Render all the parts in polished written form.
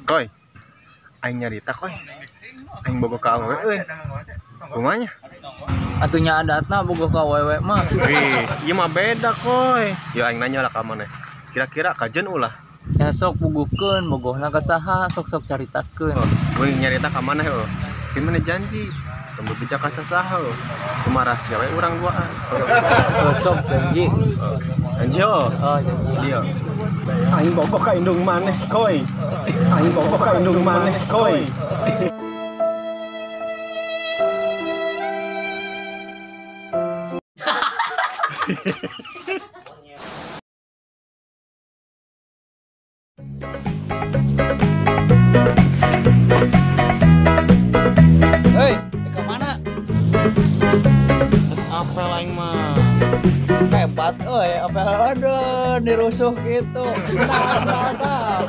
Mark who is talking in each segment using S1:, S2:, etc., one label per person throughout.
S1: Koy. Aing nyarita koy. Aing bogoh ka awewe euy. Kumaha nya?
S2: Atunya adatna bogoh ka awewe mah.
S1: Wih, ieu mah beda koy. Ya aing nanya lah ka maneh. Kira-kira kajeun ulah?
S2: Ya sok puguhkeun bogohna ka saha, sok-sok caritakeun.
S1: Wih, nyarita ka maneh heuh. Di mana janji? Tembus beja ka saha heuh. Kumaha rahasia we urang duaan.
S2: Oh, sok janji.
S1: Janji oh.
S2: Oh, janji.
S1: Dia. Aing bogoh ka indung maneh koy. Aing bogoh ka indung maneh koy.
S3: Hei, ke mana?
S4: Apel aing mah.
S3: Hebat euy, apel aduh dirusuh gitu. Tah tah.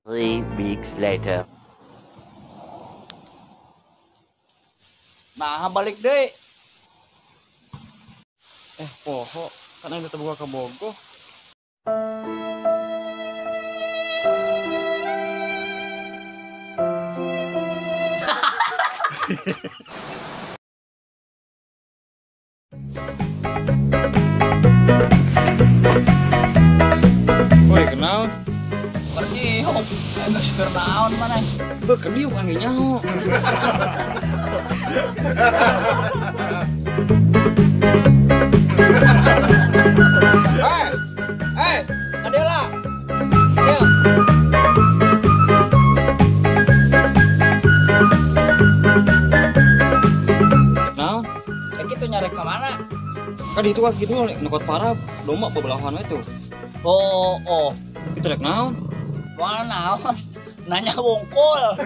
S5: 3 weeks later.
S3: Nah, balik deh.
S4: Poho, kan aing teu boga ka Bogoh. Woi, kenal?
S3: Pergi, hop. Geus keur naon maneh?
S4: Beuh, kediuk anggih nyaho.
S3: Hei, hei, Adela. Adel.
S4: Naon?
S3: Kitu nyarek ka mana?
S4: Kan itu kaki itu nekot parah, domba bebelahan we tuh.
S3: Oh, oh.
S4: Itu rek naon?
S3: Wah, naon? Nanya wongkol.